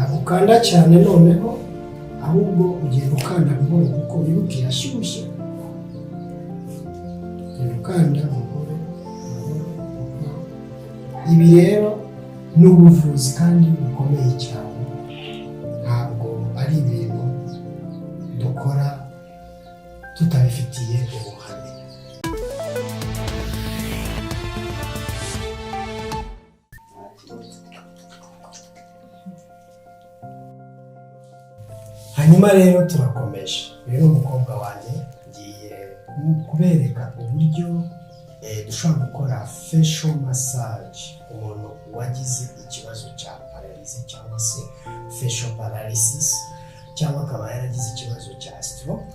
Ntabwo ukanda cyane noneho, ahubwo ugenda ukanda buhoro kuko wibuke irashyushye. Ugenda ukanda buhoro buhoro buhoro. Ibi rero ni ubuvuzi kandi bukomeye cyane, ntabwo ari ibintu dukora tutabifitiye ubuhamya. Hanyuma rero turakomeje. Uyu ni umukobwa wanjye, ngiye kubereka uburyo dushobora gukora facial massage umuntu wagize ikibazo cya paralysie cyangwa se facial paralysis, cyangwa akaba yaragize ikibazo cya stroke,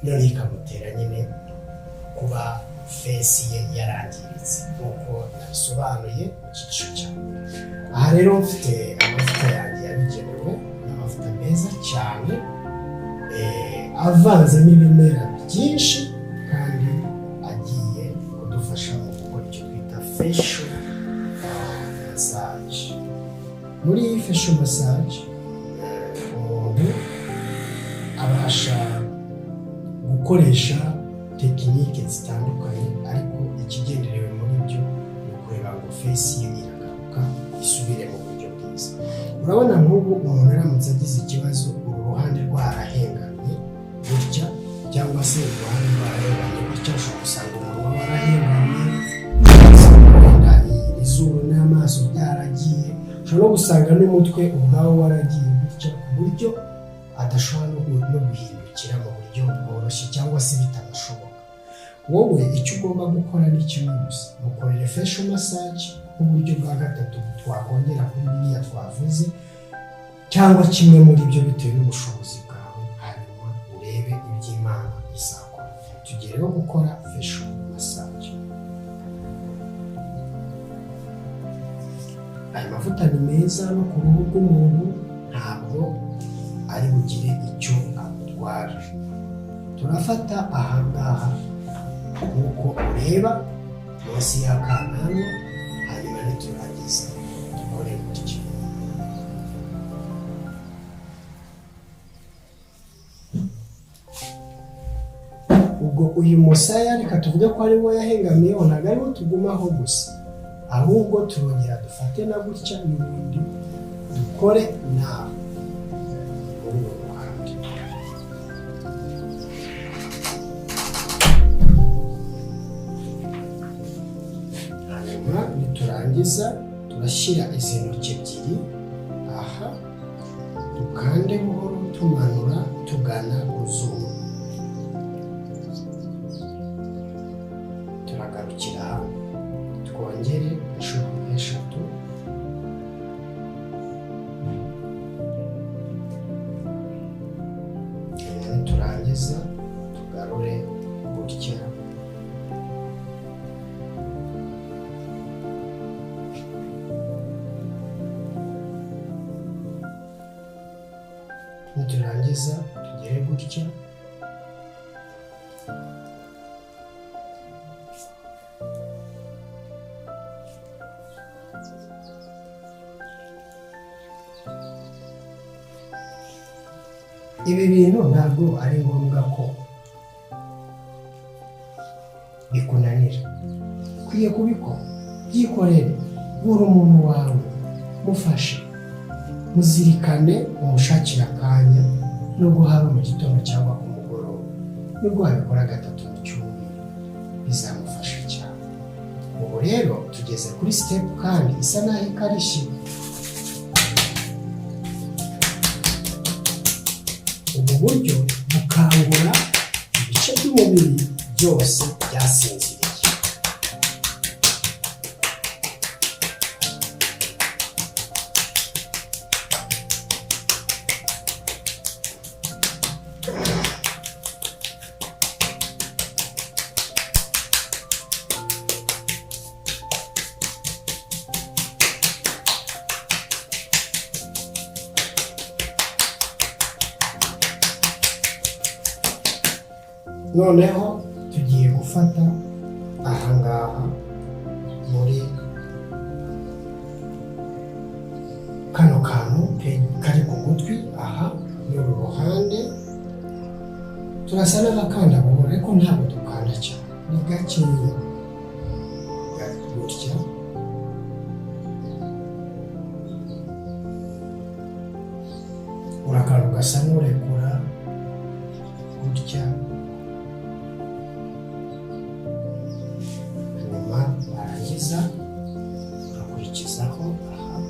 noneho ikamutera nyine kuba face ye yarangiritse nk'uko nabisobanuye mu cyiciro cya mbere. Aha rero mfite amavuta yanjye yabigenewe, ni amavuta meza cyane avanzemo ibimera byinshi kandi agiye kudufasha mu gukora icyo twita facial massage. Muri facial massage umuntu abasha gukoresha technique zitandukanye, ariko ikigenderewe muri byo ni ukureba ngo face ye iragaruka isubire mu buryo bwiza. Urabona nk'ubu umuntu aramutse agize ikibazo, uru ruhande rwarahengamye gutya, cyangwa se uruhande rwarahengamye gutya, ushobora gusanga umunwa warahengamye, ugasanga wenda iri zuru n'amaso byaragiye, ushobora no gusanga n'umutwe ubwawo waragiye gutya, ku buryo adashobora no guhindukira mu buryo bworoshye cyangwa se bitanashoboka. Wowe icyo ugomba gukora ni kimwe gusa: mukorere facial massage nk'uburyo bwa gatatu twakongera kuri biriya twavuze, cyangwa kimwe muri byo bitewe n'ubushobozi bwawe, hanyuma urebe iby'Imana izakora. Tugiye rero gukora facial massage. Aya mavuta ni meza no ku ruhu rw'umuntu, ntabwo ari bugire icyo amutwara. Turafata aha ngaha nk'uko ureba munsi y'akananwa, hanyuma niturangiza dukore gutya. Ubwo uyu musaya reka tuvuge ko ari wo yahengamiyeho, ntabwo ariwo tugumaho gusa, ahubwo turongera dufate na gutya n'ubundi dukore nawe muri uru ruhande. Hanyuma niturangiza turashyira izi ntoki ebyiri aha, dukande buhoro tumanura tugana ku zuru. Turagarukira hano, twongere inshuro 3. Hanyuma niturangiza tugarure gutya. Niturangiza tugere gutya. Ibi bintu ntabwo ari ngombwa ko bikunanira, ukwiye kubikora. Byikorere, bura umuntu wawe, mufashe, muzirikane, umushakire akanya, nubwo haba mu gitondo cyangwa ku mugoroba, nubwo wabikora gatatu mu cyumweru, bizamufasha cyane. Ubu rero tugeze kuri step kandi isa naho ikarishye. Ubu buryo bukangura ibice by'umubiri byose byasinziriye. Noneho tugiye gufata ahangaha muri Kano kantu kari ku gutwi aha ni uru ruhande, turasa n'abakanda buhoro, ariko ntabwo dukanda cyane, ni gakeya gutya. Urakanda ugasa n'urekura gutya, hanyuma warangiza ugakurikizaho aha.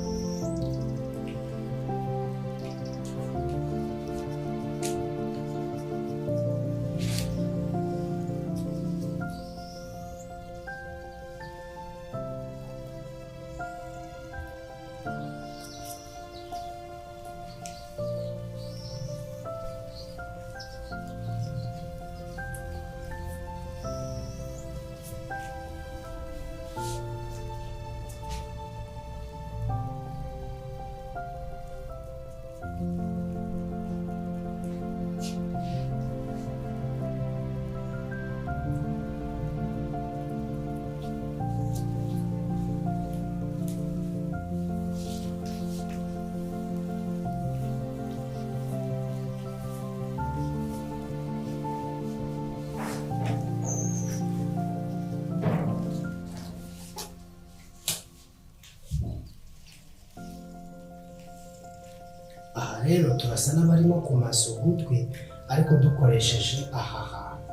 Aha rero turasa n'abarimo kumasa ugutwi, ariko dukoresheje aha hantu,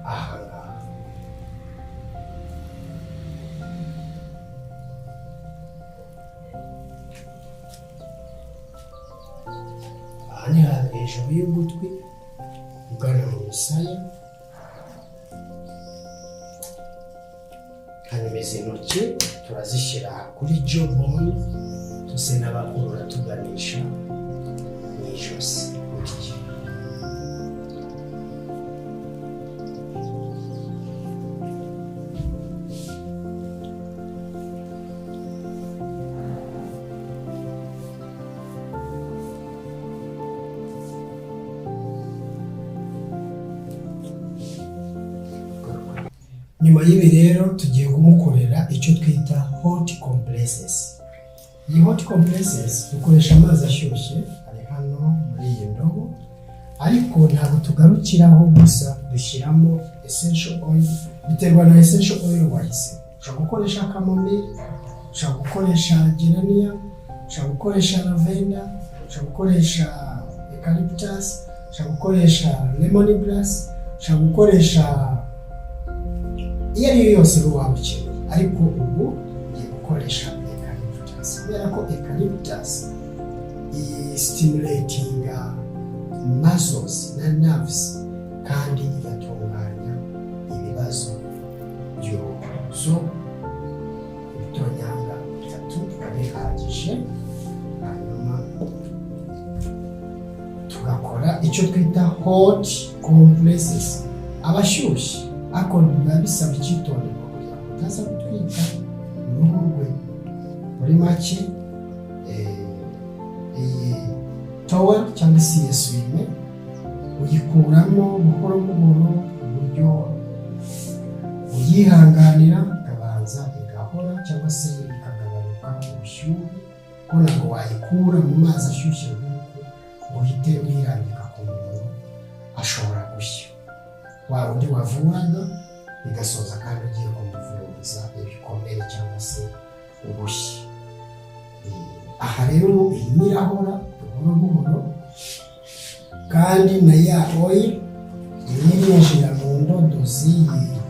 aha ngaha. Aha ni hejuru y'ugutwi ugana mu misaya. Hanyuma izi ntoki turazishyira kuri jawbone, tuse n'abakurura tuganisha mu ijosi gutya. Nyuma y'ibi rero tugiye kumukorera icyo twita hot compresses. Iyi hot compresses dukoresha amazi ashyushye ari hano muri iyi ndobo, ariko ntabwo tugarukiraho gusa, dushyiramo essential oil. Biterwa na essential oil wahisemo. Ushobora gukoresha chamomile, ushobora gukoresha geranium, ushobora gukoresha lavender, ushobora gukoresha eucalyptus, ushobora gukoresha lemongrass, ushobora gukoresha iyo ari yo yose waba ukeneye. Ariko ubu ngiye gukoresha eucalyptus kubera ko eucalyptus stimulatinga muscles na nerves, kandi igatunganya ibibazo by'uruhu. So ibitonyanga 3 biba bihagije, hanyuma tugakora icyo twita hot compresses. Abashyushye, ariko biba bisaba icyitonderwa kugira ngo utaza gutwika uruhu rwe. Muri make, iyi towel cyangwa se iyi essuie-main uyikuramo buhoro buhoro, ku buryo uyihanganira ikabanza igahora cyangwa se ikagabanuka ubushyuhe, kuko ntabwo wayikura mu mazi ashyushye nk'uku ngo uhite uyirambika ku muntu, ashobora gushya. Wa wundi wavuraga bigasoza kandi ugiye kumuvuriza ibikomere cyangwa se ubushye. Aha rero ubu irimo irahora buhoro buhoro, kandi na ya oil irimo irinjira mu ndodo z'iyi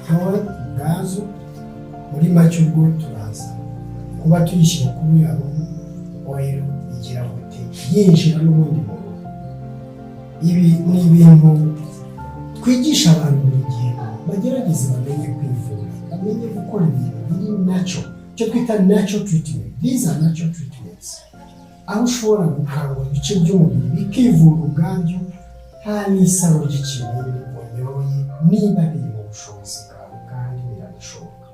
towel ubwazo. Muri make, ubwo turaza kuba tuyishyira kuri ya ruhu, oil igira gute? Yinjira n'ubundi mu ruhu. Ibi ni ibintu twigisha abantu buri gihe, bagerageze bamenye kwivura, bamenye gukora ibintu biri natural, icyo twita natural treatment. These are natural treatments, aho ushobora gukangura ibice by'umubiri bikivura ubwabyo, nta n'isaro ry'ikinini wanyoye, niba biri mu bushobozi bwawe, kandi biranashoboka.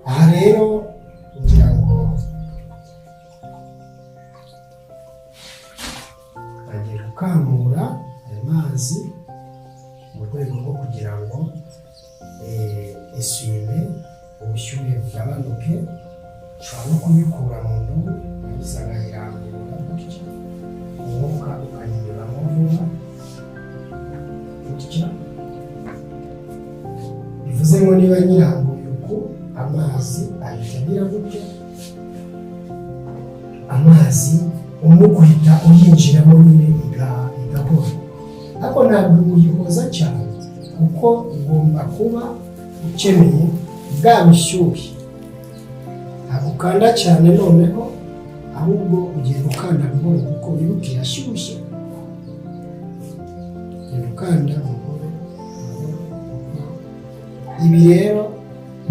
Aha rero ngira ngo bagiye gukamura aya mazi mu rwego rwo kugira ngo essuie-main ubushyuhe bugabanuke. Ushobora no kubikura mu ndobo. Bivuze ngo niba nyirambuye uku, amazi ahita agira gute? Amazi umwuka uhita uyinjiramo nyine, igahora, ariko ntabwo uyihoza cyane kuko ugomba kuba ukeneye bwa bushyuhe. Ntabwo ukanda cyane noneho, ahubwo ugenda ukanda buhoro kuko wibuke irashyushye. Ugenda ukanda buhoro buhoro buhoro. Ibi rero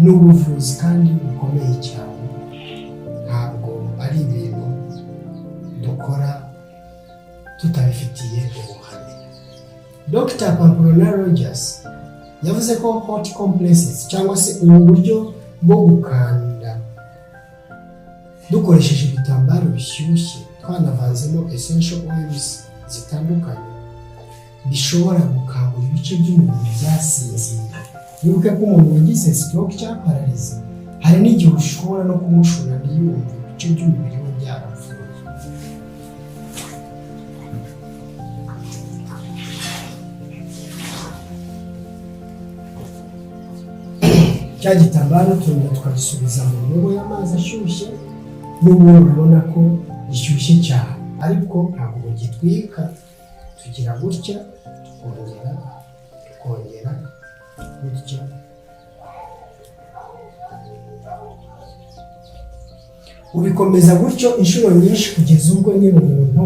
ni ubuvuzi kandi bukomeye cyane, ntabwo ari ibintu dukora tutabifitiye ubuhamya. Dr Pamplona Rogers yavuze ko hot compresses, cyangwa se ubu buryo bwo gukanda dukoresheje ibitambaro bishyushye twanavanzemo essential oils zitandukanye, bishobora gukangura ibice by'umubiri byasinziriye. Wibuke ko umuntu wagize stroke cyangwa paralysie, hari n'igihe ushobora no kumushora ntiyumve, ibice by'umubiri we byarapfuye. Cya gitambaro turongera tukagisubiza mu ndobo y'amazi ashyushye. N'ubundi urabona ko gishyushye cyane, ariko ntabwo gitwika. Tugira gutya, tukongera gutya. Ubikomeza gutyo inshuro nyinshi kugeza ubwo nyine umuntu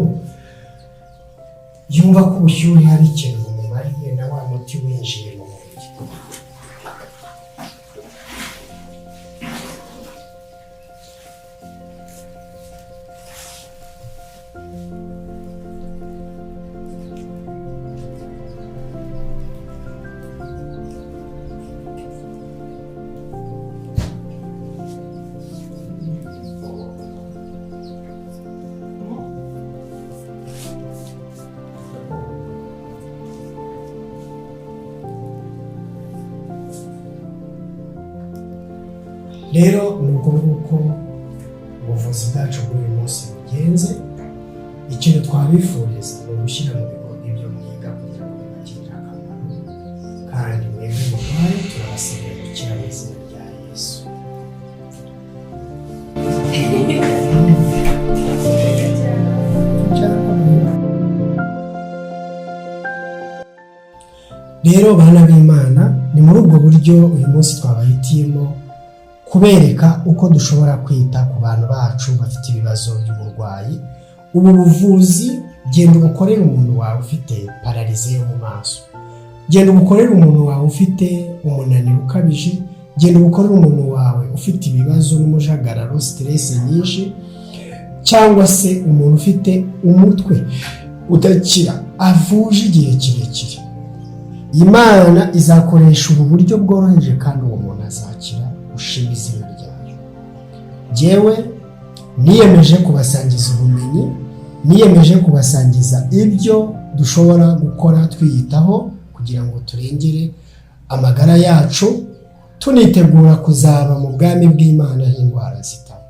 yumva ko ubushyuhe hari ikintu bumumariye na wa muti winjiye mu mubiri. Rero ni uko nguko ubuvuzi bwacu bw'uyu munsi bugenze. Ikintu twabifuriza ni ugushyira mu bikorwa ibyo mwiga kugira ngo bibagirire akamaro. Kandi mwebwe murwaye, turabasabira gukira mu izina rya Yesu. Rero bana b'Imana, ni muri ubwo buryo uyu munsi twabahitiyemo kubereka uko dushobora kwita ku bantu bacu bafite ibibazo by'uburwayi. Ubu buvuzi genda ubukorere umuntu wawe ufite paralysie yo mu maso, genda ubukorere umuntu wawe ufite umunaniro ukabije, genda ubukorere umuntu wawe ufite ibibazo n'umujagararo, stress nyinshi, cyangwa se umuntu ufite umutwe udakira avuje igihe kirekire. Imana izakoresha ubu buryo bworoheje kandi uwo muntu azakira, ushima izina ryayo. Jyewe niyemeje kubasangiza ubumenyi, niyemeje kubasangiza ibyo dushobora gukora twiyitaho kugira ngo turengere amagara yacu, tunitegura kuzaba mu bwami bw'Imana aho indwara zitaba.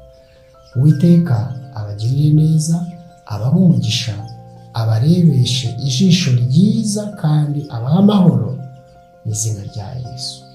Uwiteka abagirire neza, abahe umugisha, abarebeshe ijisho ryiza kandi abahe amahoro mu izina rya Yesu.